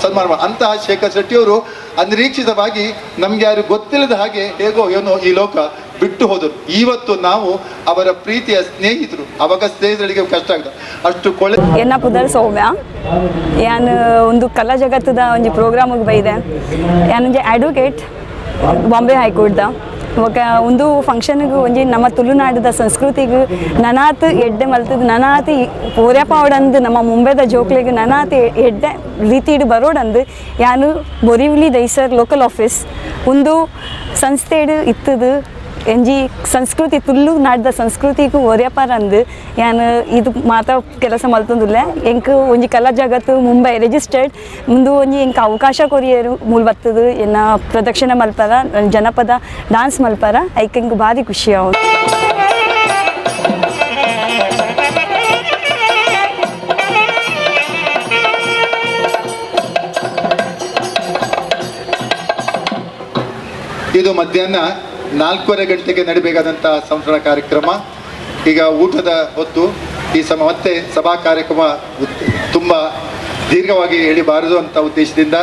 ಸನ್ಮಾನ ಅಂತಹ ಶೇಖರ್ ಶೆಟ್ಟಿಯವರು ಅನಿರೀಕ್ಷಿತವಾಗಿ ನಮ್ಗೆ ಯಾರು ಗೊತ್ತಿಲ್ಲದ ಹಾಗೆ ಹೇಗೋ ಏನೋ ಈ ಲೋಕ ಬಿಟ್ಟು ಹೋದರು. ಇವತ್ತು ನಾವು ಅವರ ಪ್ರೀತಿಯ ಸ್ನೇಹಿತರು. ಅವಾಗ ಸ್ನೇಹಿತರಿಗೆ ಕಷ್ಟ ಆಗ್ತದೆ ಅಷ್ಟು ಕೊಳೆ. ಎನ್ನ ಪುದರ್ ಸೌಮ್ಯ. ಯಾನ್ ಒಂದು ಕಲಾ ಜಗತ್ತದ ಒಂಜಿ ಪ್ರೋಗ್ರಾಮಿಗೆ ಬೈದೆ. ಯಾನ್ ಒಂಜಿ ಅಡ್ವೊಕೇಟ್ ಬಾಂಬೆ ಹೈಕೋರ್ಟ್ದ. ಬೊಕ ಒಂದು ಫಂಕ್ಷನ್ಗೆ ಒಂಜಿ ನಮ್ಮ ತುಳುನಾಡದ ಸಂಸ್ಕೃತಿಗ್ ನನಾತ್ ಎಡ್ಡೆ ಮಲ್ತದ್ ನನಾತ್ ಪೋರ್ಯಪಾವಡಂದು, ನಮ್ಮ ಮುಂಬೈದ ಜೋಕ್ಲೆಗ್ ನನಾತ್ ಎಡ್ಡೆ ರೀತಿಡ್ ಬರೋಡಂದು ಯಾನು ಬೊರಿವ್ಲಿ ದೈಸರ್ ಲೋಕಲ್ ಆಫೀಸ್ ಒಂದು ಸಂಸ್ಥೆಡ್ ಇತ್ತದು. ಎಂಜಿ ಸಂಸ್ಕೃತಿ, ತುಳುನಾಡ್ದ ಸಂಸ್ಕೃತಿಗೂ ಒರ್ಯಪಾರಂದು ಯಾನ್ ಇದು ಮಾತ ಕೆಲಸ ಮಲ್ತೊಂದುಲ್ಲೆ. ಎಂಕ್ ಒಂಜಿ ಕಲಾ ಜಗತ್ತು ಮುಂಬೈ ರಿಜಿಸ್ಟರ್ಡ್ ಮುಂದು ಒಂಜಿ ಎಂಕ್ ಅವಕಾಶ ಕೊರಿಯರು. ಮೂಲು ಬತ್ತದು ಎನ್ನ ಪ್ರದಕ್ಷಿಣೆ ಮಲ್ಪರ, ಜನಪದ ಡಾನ್ಸ್ ಮಲ್ಪರ, ಐಕ್ ಎಂಕ್ ಭಾರಿ ಖುಷಿ ಆವು. ಇದು ಮಧ್ಯಾಹ್ನ 4:30 ಗಂಟೆಗೆ ನಡಿಬೇಕಾದಂತಹ ಸಂಸ್ಮರಣ ಕಾರ್ಯಕ್ರಮ. ಈಗ ಊಟದ ಹೊತ್ತು ಈ ಸಮ ಮತ್ತೆ ಸಭಾ ಕಾರ್ಯಕ್ರಮ ತುಂಬ ದೀರ್ಘವಾಗಿ ಎಳಿಬಾರದು ಅಂತ ಉದ್ದೇಶದಿಂದ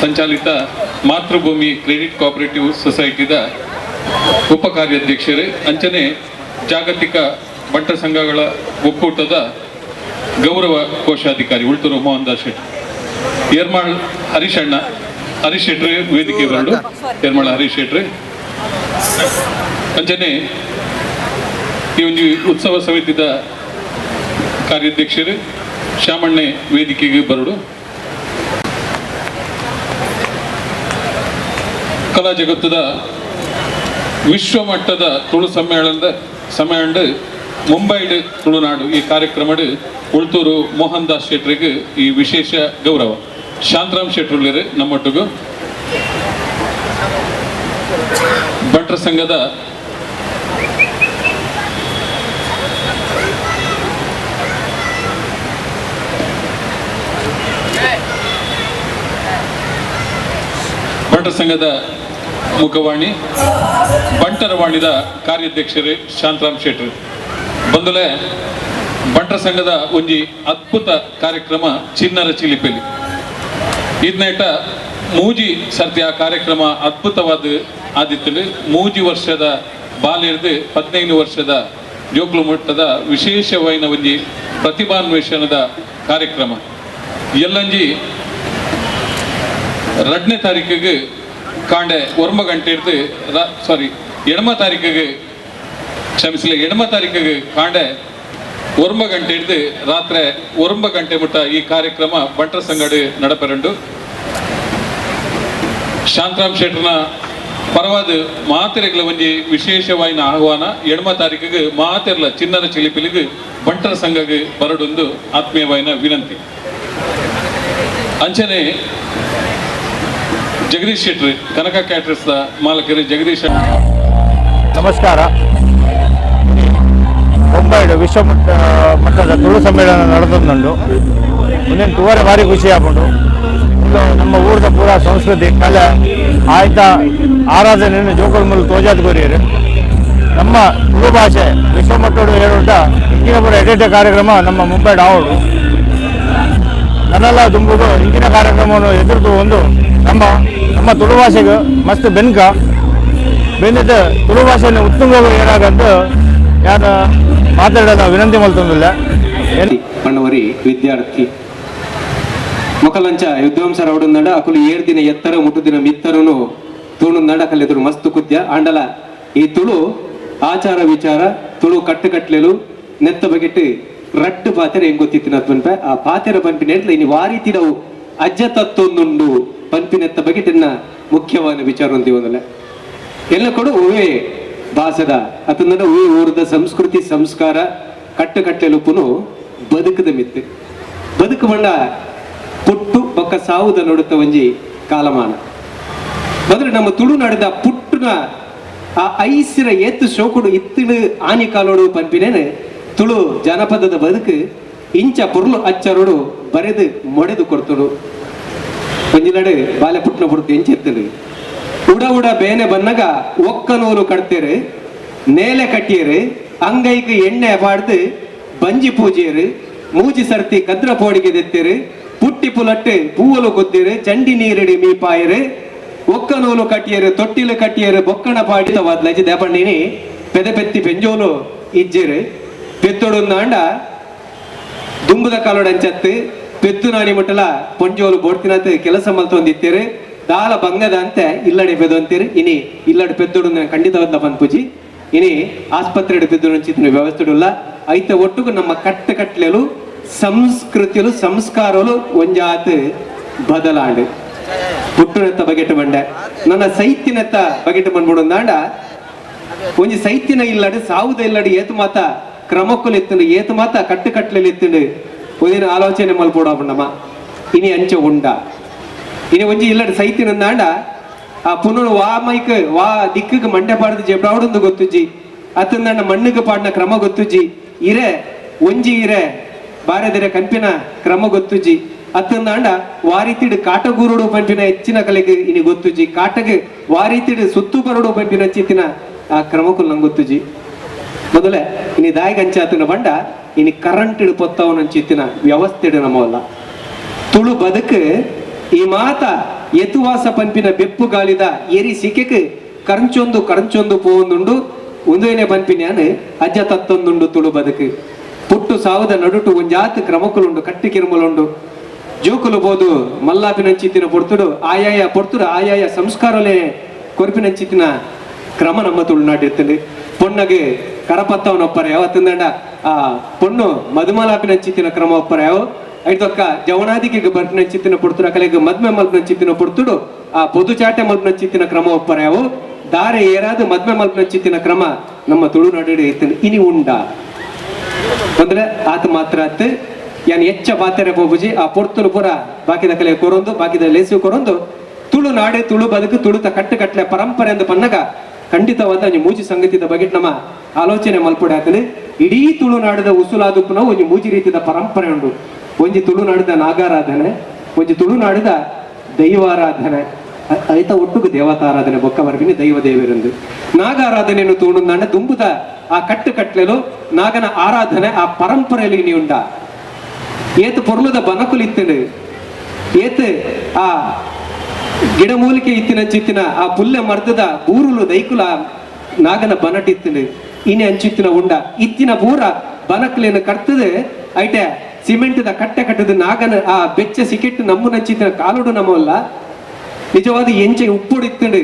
ಸಂಚಾಲಿತ ಮಾತೃಭೂಮಿ ಕ್ರೆಡಿಟ್ ಕೋಆಪರೇಟಿವ್ ಸೊಸೈಟಿದ ಉಪ ಕಾರ್ಯಾಧ್ಯಕ್ಷರು, ಅಂಚನೆ ಜಾಗತಿಕ ಬಂಟ ಸಂಘಗಳ ಒಕ್ಕೂಟದ ಗೌರವ ಕೋಶಾಧಿಕಾರಿ ಉಳ್ತೂರು ಮೋಹನ್ ದಾಸ್ ಶೆಟ್ಟಿ, ಏರ್ಮಾಳ್ ಹರೀಶಣ್ಣ, ಹರೀಶ್ ಶೆಟ್ರಿ ವೇದಿಕೆ ಬರಡು. ಏರ್ಮಾಳ್ ಹರೀಶ್ ಶೆಟ್ರಿ. ಅಂಚನೆ ಈ ಒಂದು ಉತ್ಸವ ಸಮಿತಿದ ಕಾರ್ಯಾಧ್ಯಕ್ಷರು ಶ್ಯಾಮಣ್ಣೆ ವೇದಿಕೆಗೆ ಬರಡು. ಕಲಾ ಜಗತ್ತದ ವಿಶ್ವಮಟ್ಟದ ತುಳು ಸಮ್ಮೇಳನದ ಸಮ್ಮೇಳನ ಮುಂಬೈಡ್ ತುಳುನಾಡು ಈ ಕಾರ್ಯಕ್ರಮಡ್ ಉಳ್ತೂರು ಮೋಹನ್ ದಾಸ್ ಶೆಟ್ರಿಗೆ ಈ ವಿಶೇಷ ಗೌರವ. ಶಾಂತರಾಮ್ ಶೆಟ್ರುಳ್ಳೇರು ನಮ್ಮೊಟ್ಟಿಗೂ. ಬಂಟರ ಸಂಘದ ಬಂಟರ ಸಂಘದ ಮುಖವಾಣಿ ಬಂಟರ ವಾಣಿದ ಕಾರ್ಯಾಧ್ಯಕ್ಷರು ಶಾಂತರಾಮ್ ಶೆಟ್ರು. ಬಂದುಲೆ, ಬಂಟರ ಸಂಘದ ಒಂಜಿ ಅದ್ಭುತ ಕಾರ್ಯಕ್ರಮ ಚಿನ್ನರ ಚಿಲಿಪೆಲಿ. ಇದ್ನೇಟ ಮೂಜಿ ಸರ್ತಿ ಆ ಕಾರ್ಯಕ್ರಮ ಅದ್ಭುತವಾದ ಆದಿತ್ತುಂಡು. 3 ವರ್ಷದ ಬಾಲಿರ್ದು 15 ವರ್ಷದ ಜೋಕ್ಲು ಮಟ್ಟದ ವಿಶೇಷವಾಯಿನ ಒಂಜಿ ಪ್ರತಿಭಾನ್ವೇಷಣದ ಕಾರ್ಯಕ್ರಮ. ಎಲ್ಲಂಜಿ 2ನೇ ತಾರೀಕಿಗೆ ಕಾಂಡೆ 9 ಗಂಟೆ ಇರ್ದು, ಸಾರಿ, 8 ತಾರೀಕಿಗೆ, ಕ್ಷಮಿಸಲಿ, 8 ತಾರೀಕಿಗೆ ಕಾಂಡೆ 9 ಗಂಟೆ ಹಿಡಿದು ರಾತ್ರಿ 9 ಗಂಟೆ ಮುಟ್ಟ ಈ ಕಾರ್ಯಕ್ರಮ ಬಂಟರ ಸಂಗಡಿ ನಡಪೆರಂಡು. ಶಾಂತರಾಮ್ ಶೆಟ್ಟರ್ನ ಪರವಾದ ಮಾತೆರೆಗಳ ಒಂಜಿ ವಿಶೇಷವಾಯಿನ ಆಹ್ವಾನ. 8 ತಾರೀಕಿಗೆ ಮಾತೆರ್ಲ ಚಿನ್ನರ ಚಿಲಿಪಿಲಿಗೆ ಬಂಟರ ಸಂಘಗೆ ಬರಡೊಂದು ಆತ್ಮೀಯವಾಯಿನ ವಿನಂತಿ. ಅಂಚನೆ ಜಗದೀಶ್ ಶೆಟ್ರಿ, ಕನಕ ಕ್ಯಾಟರ್ಸ್ ಮಾಲಕರು ಜಗದೀಶ್. ನಮಸ್ಕಾರ. ಮುಂಬೈಡ್ ವಿಶ್ವ ಮಟ್ಟದ ತುಳು ಸಮ್ಮೇಳನ ನಡೆದೊಂದುಂಡು. ಒಂದೇನು ತೂವರೆ ಭಾರಿ ಖುಷಿ ಆಪುಂಡು. ಒಂದು ನಮ್ಮ ಊರದ ಪೂರ ಸಂಸ್ಕೃತಿ, ಕಲೆ ಆಯ್ತಾ ಆರಾಧನೆಯನ್ನು ಜೋಕುಲ್ ಮೂಲ ತೋಜಾದ್ ಕೊರಿಯರು. ನಮ್ಮ ತುಳು ಭಾಷೆ ವಿಶ್ವ ಮಟ್ಟದ ಏರುಂಟ. ಇಂಚಿನ ಪೂರ ಎಡೆಡ್ಡೆ ಕಾರ್ಯಕ್ರಮ ನಮ್ಮ ಮುಂಬೈಡ್ ಆವಡು. ನನ್ನೆಲ್ಲ ದುಂಬುದು ಇಂಚಿನ ಕಾರ್ಯಕ್ರಮವನ್ನು ಎದುರುದು ಒಂದು ನಮ್ಮ ನಮ್ಮ ತುಳು ಭಾಷೆಗೆ ಮಸ್ತ್ ಬೆನ್ಕ ಬೆನ್ನಿದ ತುಳು ಭಾಷೆಯನ್ನು ಉತ್ತುಂಗ ಏನಾಗಂತ ಯಾರ ಮಾತಾಡೋದ ವಿನಂತಿ ಮಲ್ತೊಂದಿಲ್ಲ. ಪಣ್ಣವರಿ ವಿದ್ಯಾರ್ಥಿ ಮೊಕಲಂಚ ವಿದ್ವಾಂಸರ ಅವಡುಂದಂಡ ಅಕುಲು ಏರ್ ದಿನ ಎತ್ತರ ಮುಟ್ಟು ದಿನ ಮಿತ್ತರನು ತೂಣುಂದಂಡ ಕಲ್ಲೆದುರು ಮಸ್ತು ಕುದ್ಯ. ಆಂಡಲ ಈ ತುಳು ಆಚಾರ ವಿಚಾರ, ತುಳು ಕಟ್ಟುಕಟ್ಲೆಲು ನೆತ್ತ ಬಗೆಟ್ ರಟ್ಟು ಪಾತೆರ ಹೆಂಗ್ ಗೊತ್ತಿತ್ತಿನ ಪನ್ಪೆ. ಆ ಪಾತೆರ ಪನ್ಪಿನ ಇನಿ ವಾರಿತಿಡವು ಅಜ್ಜ ತತ್ತೊಂದುಂಡು ಪನ್ಪಿನೆತ್ತ ಬಗೆಟಿನ ಮುಖ್ಯವಾದ ವಿಚಾರ ಒಂದಿವೊಂದಲ್ಲ. ಎಲ್ಲ ಕೂಡ ಹೂವೇ ಭಾಸದ ಅತಂದ್ರೆ ಹೂವೇ ಊರದ ಸಂಸ್ಕೃತಿ, ಸಂಸ್ಕಾರ, ಕಟ್ಟುಕಟ್ಟೆಲುಪುನು ಬದುಕದ ಮಿತ್ತು. ಬದುಕು ಬಂಡ ಪುಟ್ಟು ಬೊಕ್ಕ ಸಾವುದ ನೋಡುತ್ತ ಒಂಜಿ ಕಾಲಮಾನ. ಮೊದಲು ನಮ್ಮ ತುಳುನಾಡಿದ ಪುಟ್ಟುನ ಆ ಐಸಿರ ಏತು ಶೋಕುಡು ಇತ್ತಿಡು ಆನಿ ಕಾಲೋಡು ಪನ್ಪಿನೇನು ತುಳು ಜನಪದದ ಬದುಕು ಇಂಚ ಪೊರ್ಲು ಅಚ್ಚರೋಡು ಬರೆದು ಮೊಡೆದು ಕೊಡ್ತಡು. ಒಂಜಿನಡು ಬಾಲೆ ಪುಟ್ಟನ ಪುಡ್ತು ಎಂಚೆತ್ತಡು? ಉಡ ಉಡ ಬೇನೆ ಬನ್ನಗ ಒಕ್ಕ ನೂಲು ಕಡ್ತೇರು, ನೇಲೆ ಕಟ್ಟಿಯರು, ಅಂಗೈಗೆ ಎಣ್ಣೆ ಬಾಡ್ದು ಬಂಜಿ ಪೂಜೆಯರು, ಮೂಜಿ ಸರ್ತಿ ಕದ್ರ ಪೋಡಿಗೆ ದೆತ್ತೇರು, ಪುಟ್ಟಿ ಪುಲಟ್ಟು ಪೂವಲು ಕೊದ್ದಿರು, ಚಂಡಿ ನೀರಡಿ ಮೀಪಾಯರು, ಒಕ್ಕ ನೂಲು ಕಟ್ಟಿಯರು, ತೊಟ್ಟಿಲು ಕಟ್ಟಿಯರು, ಬೊಕ್ಕಣ ಪಾಡಿತವಾದ್ಲಜಿ ದೇಪಣ್ಣಿನಿ ಪೆದೆ ಪೆತ್ತಿ ಪೆಂಜೋಲು ಇಜ್ಜೆರು. ಪೆತ್ತೊಡು ದುಂಬುದ ಕಾಲೋಡಂಚತ್ತು ಪೆತ್ತು ನಾನಿ ಮುಟ್ಟಲ ಪೊಂಜೋಲು ಬೋಡ್ತಿನತ್ ಕೆಲಸ ಮಲ್ತೊಂದಿತ್ತೇರು. ದಾಲ ಬಂಗದ ಅಂತೆ ಇಲ್ಲಡೆ ಪೆದೊಂತೀರು. ಇನಿ ಇಲ್ಲಡೆ ಪೆದ್ದೊಡು ಖಂಡಿತವಾದ ಪನ್ಪುಜಿ. ಇನಿ ಆಸ್ಪತ್ರೆ ಪೆದ್ದು ಚಿತ್ತಿನ ವ್ಯವಸ್ಥೆಡುಲ್ಲ. ಐತ ಒಟ್ಟುಗು ನಮ್ಮ ಕಟ್ಟು ಕಟ್ಲೆಲು, ಸಂಸ್ಕೃತಿಲು, ಸಂಸ್ಕಾರಲು ಒಂಜಾತ್ ಬದಲಾಂಡು. ಪುಟ್ಟುನೆತ್ತ ಬಗೆಟ್ ಬಂಡೆ, ನನ್ನ ಸೈತಿನೆತ್ತ ಬಗೆಟ್ ಬಂದ್ಬಿಡೊಂದಾಂಡ, ಒಂಜಿ ಸೈತಿನ ಇಲ್ಲಡು, ಸಾವುದ ಇಲ್ಲಡು ಏತು ಮಾತ ಕ್ರಮಕ್ಕುಲು ಎತ್ತುಂಡು, ಏತು ಮಾತ ಕಟ್ಟು ಕಟ್ಲೆಲು ಎತ್ತುಂಡು, ಒಂದಿನ ಆಲೋಚನೆ ಮಲ್ಪೋಡಮ್ಮ. ಇನಿ ಅಂಚ ಉಂಡ? ಇನಿ ಒಂಜಿ ಇಲ್ಲಡು ಸೈತಿನಂದಾಂಡ ಆ ಪುನರು ವಾ ಮೈಕ್ ವಾ ದಿಕ್ಕಕ್ಕೆ ಮಂಡೆ ಪಾಡ್ದು ಜೆಬ್ರಾವಡೊಂದು ಗೊತ್ತುಜ್ಜಿ. ಅತ್ತಂದಾಂಡ ಮಣ್ಣುಗೆ ಪಾಡಿನ ಕ್ರಮ ಗೊತ್ತುಜ್ಜಿ. ಇರೆ ಒಂಜಿ ಇರೆ ಬಾರೆದಿರೆ ಕನ್ಪಿನ ಕ್ರಮ ಗೊತ್ತುಜ್ಜಿ. ಅತ್ತಂದಾಂಡ ವಾರಿತಿಡು ಕಾಟಗೂರುಡು ಪಂಪಿನ ಹೆಚ್ಚಿನ ಕಲೆಗೆ ಇನಿ ಗೊತ್ತುಜ್ಜಿ. ಕಾಟಗೆ ವಾರಿತಿಡು ಸುತ್ತು ಬರಡು ಪಂಪಿನ ಚಿತ್ತಿನ ಆ ಕ್ರಮಕ್ಕೂ ನಂಗೆ ಗೊತ್ತುಜ್ಜಿ. ಮೊದಲೇ ಇನಿ ದಾಯಿಗೆ ಅಂಚಾತನ ಬಂಡ, ಇನಿ ಕರೆಂಟ್ ಇಡು ಪೊತ್ತವನ ಚಿತ್ತಿನ ವ್ಯವಸ್ಥೆ ನಮ್ಮವಲ್ಲ. ತುಳು ಬದುಕು ಈ ಮಾತ ಎತುವಾಸ ಪಂಪಿನ ಬೆಪ್ಪು ಗಾಳಿದ ಎರಿ ಸಿಕ್ಕೆಕ್ ಕರಂಚೊಂದು ಕರಂಚೊಂದು ಪೋವೊಂದುಂಡು. ಒಂದೇನೆ ಪನ್ಪಿನ್ಯಾನ್ ಅಜ್ಜ ತತ್ತೊಂದುಂಡು. ತುಳು ಬದುಕು ಪುಟ್ಟು ಸಾವದ ನಡುಟು ಒಂಜಾತ್ ಕ್ರಮಕ್ಕುಲುಂಡು, ಕಟ್ಟಿ ಕಿರುಮಲುಂಡು. ಜೋಕುಲು ಬೋದು ಮಲ್ಲಾಪಿನಂಚಿತ್ತಿನ ಪೊರ್ತುಡು ಆಯಾಯ ಪೊರ್ತುಡು ಆಯಾಯ ಸಂಸ್ಕಾರಲೇ ಕೊರ್ಪಿನಂಚಿತ್ತಿನ ಕ್ರಮ ನಮ್ಮ ತುಳುನಾಡಿರ್ತದೆ. ಪೊಣ್ಣಗೆ ಕರಪತ್ತವನ ಒಪ್ಪರೆ ಯಾವ ತಿಂದಂಡ ಆ ಪೊಣ್ಣು ಮಧುಮಲಾಪಿನಂಚಿತ್ತಿನ ಕ್ರಮ ಒಪ್ಪರೆ ಯಾವ. ಐದೊಕ್ಕ ಜವನಾದಿಗೆ ಬರ್ಪಿನಂಚಿತ್ತಿನ ಪೊರ್ತುಡು, ಅಕಲೆಗೆ ಮದ್ಮೆ ಮಲ್ಪಿನಂಚಿತ್ತಿನ ಪೊರ್ತುಡು ಆ ಪೊದು ಚಾಟೆ ಮಲ್ಪಿನಂಚಿತ್ತಿನ ಕ್ರಮ ಒಪ್ಪರೆ ಯಾವ. ದಾರೆ ಏರಾದ ಮದ್ಮೆ ಮಲ್ಪಿನಂಚಿತ್ತಿನ ಕ್ರಮ ನಮ್ಮ ತುಳುನಾಡು ಇರ್ತದೆ. ಇನಿ ಉಂಡ ಅಂದ್ರೆ ಆತ ಮಾತ್ರ ಅತ್ ಯಾನ್ ಎಚ್ಚ ಬಾತೆರೆ ಪೋಪುಜಿ. ಆ ಪೊರ್ತುನು ಪೂರ ಬಾಕಿದ ಕಲೆ ಕೊರೊಂದು, ಬಾಕಿದ ಲೇಸು ಕೊರೊಂದು, ತುಳು ನಾಡೆ, ತುಳು ಬದುಕು, ತುಳುತ ಕಟ್ಟು ಕಟ್ಲೆ ಪರಂಪರೆ ಅಂದ್ ಪನ್ನಗ ಖಂಡಿತವಾದ ಒಂಜಿ ಮೂಜಿ ಸಂಗತಿದ ಬಗ್ಗೆ ನಮ್ಮ ಆಲೋಚನೆ ಮಲ್ಪೊಡೆ ಆತನೆ. ಇಡೀ ತುಳುನಾಡದ ಉಸುಲಾದುಪ್ಪುನ ಒಂಜಿ ಮೂಜಿ ರೀತಿದ ಪರಂಪರೆ ಉಂಡು. ಒಂಜಿ ತುಳುನಾಡದ ನಾಗಾರಾಧನೆ, ಒಂಜಿ ತುಳುನಾಡದ ದೈವಾರಾಧನೆ. ಐತ ಒಟ್ಟುಗು ದೇವತಾರಾಧನೆ ಬೊಕ್ಕ ಬರ್ಪಿನಿ ದೈವ ದೇವರಂದು. ನಾಗಾರಾಧನೆಯನ್ನು ತೂಣುಂದಾಂಡ ದುಂಬುದ ಆ ಕಟ್ಟು ಕಟ್ಲೆಲು ನಾಗನ ಆರಾಧನೆ ಆ ಪರಂಪರೆಯಲ್ಲಿ ಇನಿ ಉಂಡ. ಏತ್ ಪೊರ್ಲುದ ಬನಕುಲು ಇತ್ತಂಡು, ಏತ್ ಆ ಗಿಡಮೂಲಿಕೆ ಇತ್ತಿನ ಚಿತ್ತಿನ ಆ ಪುಲ್ಲೆ ಮರ್ದದ ಬೂರುಲು ದೈಕುಲ ನಾಗನ ಬನಟ್ ಇತ್ತಂಡು. ಇನಿ ಅಂಚಿತ್ತಿನ ಉಂಡ ಇತ್ತಿನ ಪೂರ ಬನಕ್ಲೇನು ಕರ್ತದೆ ಐಟೆ ಸಿಮೆಂಟ್ದ ಕಟ್ಟೆ ಕಟ್ಟದ ನಾಗನ ಆ ಬೆಚ್ಚ ಸಿಕೆಟ್ಟು ನಮ್ಮು ನಂಚಿತ್ತಿನ ಕಾಲುಡು ನಮ್ಮಲ್ಲ. ನಿಜವಾದ ಎಂಚೆ ಉಪ್ಪುಡು ಇತ್ತಂಡು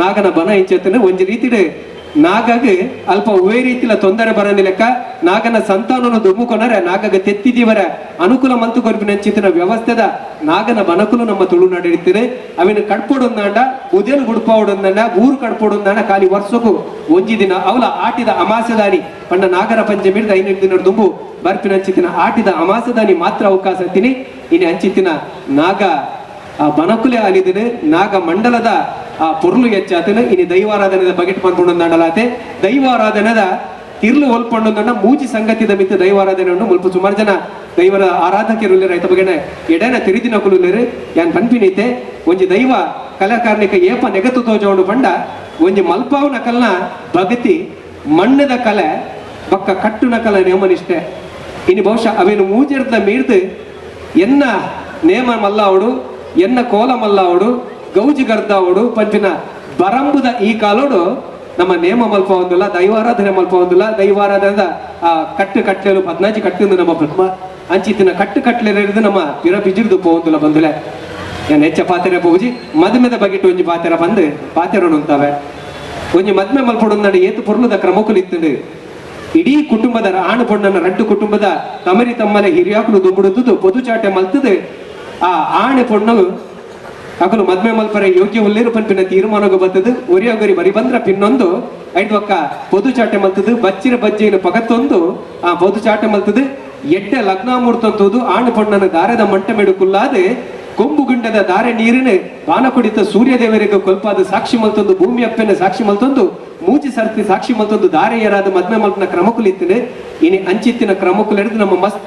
ನಾಗನ ಬನ ಎಂಚೆತ್ತಂಡು. ಒಂಜಿ ರೀತಿಡು ನಾಗಗ್ ಅಲ್ಪ ಒವ್ವೇ ರೀತಿಲ ತೊಂದರೆ ಬರಂದಿ ಲೆಕ್ಕ ನಾಗನ ಸಂತಾನನು ದುಮ್ಮುಕೊನರೆ ನಾಗಗ ತೆತ್ತಿದೀವರ ಅನುಕೂಲ ಮಲ್ತು ಕೊರ್ಪಿನ ಅಂಚಿತ್ತಿನ ವ್ಯವಸ್ಥೆದ ನಾಗನ ಬನಕುಲು ನಮ್ಮ ತುಳುನಾಡು ಇಡ್ತಿದೆ. ಅವಿನ ಕಡ್ಪೊಡೊಂದಾಂಡ, ಬುದೆಲು ಗುಡ್ಪಾವಡೊಂದಾಂಡ, ಊರು ಕಡ್ಪೊಡೊಂದಾಂಡ ಖಾಲಿ ವರ್ಷಕ್ಕೂ ಒಂಜಿ ದಿನ ಅವಲ ಆಟಿದ ಅಮಾಸೆದಾನಿ ಪಂಡ ನಾಗರ ಪಂಚಮಿ 5 ದಿನ ದುಂಬು ಬರ್ಪಿನ ಅಂಚಿತ್ತಿನ ಆಟಿದ ಅಮಾಸೆದಾನಿ ಮಾತ್ರ ಅವಕಾಶ ತಿನಿ. ಇನಿ ಅಂಚಿತ್ತಿನ ನಾಗ ಆ ಬನಕುಲೆ ಅಲಿದಿನ ನಾಗ ಮಂಡಲದ ಆ ಪೊರ್ಲು ಹೆಚ್ಚಾತನ. ಇನಿ ದೈವಾರಾಧನೆದ ಬಗೆಟ್ ಪನ್ಪುಂಡಾಂಡಲಾತೆ ದೈವಾರಾಧನೆದ ತಿರ್ಲು ಒಲ್ಪಂಡೊಂದಣ್ಣ ಮೂಜಿ ಸಂಗತಿದ ಮಿತ್ತ ದೈವಾರಾಧನೆ. ಮುಲ್ಪ ಸುಮಾರು ಜನ ದೈವರ ಆರಾಧಕರು ರೈತ ಬಗೆನ ಎಡೆನ ತಿರಿದಿನ ಕುಲುಲೇರು. ಯಾನ್ ಪನ್ಪಿನೈತೆ ಒಂಜಿ ದೈವ ಕಲಾಕಾರ್ನಿಕ ಏಪ ನೆಗತು ತೋಜೋಂಡು ಪಂಡ ಒಂಜಿ ಮಲ್ಪಾವುನ ಕಲ್ನ ಭಗತಿ, ಮಣ್ಣದ ಕಲೆ ಬಕ್ಕ ಕಟ್ಟುನ ಕಲ ನೇಮನಿಷ್ಠೆ. ಇನಿ ಬಹುಶಃ ಅವೇನು ಮೂಜೆರ್ದ ಮೀರ್ದು ಎನ್ನ ನೇಮ ಮಲ್ಲಾವಡು, ಎನ್ನ ಕೋಲ ಮಲ್ಲಾವಡು, ಗೌಜಿ ಗರ್ದಾವಡು ಪಂಪಿನ ಬರಂಬುದ ಈ ಕಾಲೋಡು ನಮ್ಮ ನೇಮ ಮಲ್ಪ ಒಂದಿಲ್ಲ, ದೈವಾರಾಧನೆ ಮಲ್ಪ ಒಂದಿಲ್ಲ. ದೈವಾರಾಧನೆದ ಆ ಕಟ್ಟು ಕಟ್ಲೆಲು 14 ಕಟ್ಟಿಂದು ನಮ್ಮ ಬ್ರಹ್ಮ ಅಂಚಿತ್ತಿನ ಕಟ್ಟು ಕಟ್ಲೆದು ನಮ್ಮ ಪಿರ ಬಿಜಿರ್ದು ಪೋವಂದಿಲ್ಲ ಬಂದುಲೆ. ಏನ್ ಹೆಚ್ಚ ಪಾತೆರ ಪೂಜಿ ಮದುಮೆದ ಬಗೆಟ್ ಒಂಜಿ ಪಾತೆರ ಬಂದು ಪಾತೆರನು ಅಂತಾವೆ. ಒಂಜಿ ಮದ್ಮೆ ಮಲ್ಪೊಡೊಂದಾಂಡ ಏತು ಪೊರ್ಲುದ ಕ್ರಮಕುಲು ಇತ್ತಂಡು. ಇಡೀ ಕುಟುಂಬದ ಆಣು ಪೊಣ್ಣನ ರಡ್ಡು ಕುಟುಂಬದ ತಮರಿ ತಮ್ಮಲೆ ಹಿರಿಯಾಕುಲು ದುಂಬುಡುದು ಪೊದು ಚಾಟೆ ಮಲ್ತದೆ. ಆ ಆಣೆ ಪೊಣ್ಣು ಅಕಲು ಮದ್ಮೆ ಮಲ್ಪರೆ ಯೋಗ್ಯ ಉಲ್ಲೇರು ಪನ್ಪಿನ ತೀರ್ಮಾನಗ ಬತ್ತದು. ಒರಿಯೊಗರಿ ಬರಿ ಬಂದ್ರ ಪಿನ್ನೊಂದು ಐಟ್ ಒಕ್ಕ ಪೊದು ಚಾಟೆ ಮಲ್ತದು ಬಚ್ಚಿರ ಬಜ್ಜೆಯನ್ನು ಪಗತ್ತೊಂದು ಆ ಪೊದು ಚಾಟೆ ಮಲ್ತದು ಎಡ್ಡೆ ಲಗ್ನಾಮೂರ್ತಂತುದು ಆಣು ಪೊಣ್ಣನ ದಾರದ ಮಂಟೆ ಮೆಡುಕುಲ್ಲಾದೆ ಕೊಂಬು ಗುಂಡದ ದಾರೆ ನೀರಿನ ಬಾನ ಕುಡಿತ ಸೂರ್ಯದೇವರಿಗೆ ಕೊಲ್ಪಾದ ಸಾಕ್ಷಿ ಮಲ್ತೊಂದು, ಭೂಮಿ ಅಪ್ಪನ ಸಾಕ್ಷಿ ಮಲ್ತೊಂದು, ಮೂಜಿ ಸರ್ತಿ ಸಾಕ್ಷಿ ಮಲ್ತೊಂದು ದಾರೆ ಏರಾದ ಮದ್ಮೆ ಮಲ್ಪನ ಕ್ರಮಕುಲಿತ್ತಿನ. ಇನಿ ಅಂಚಿತ್ತಿನ ಕ್ರಮಕುಲೆಡ್ದು ನಮ್ಮ ಮಸ್ತ್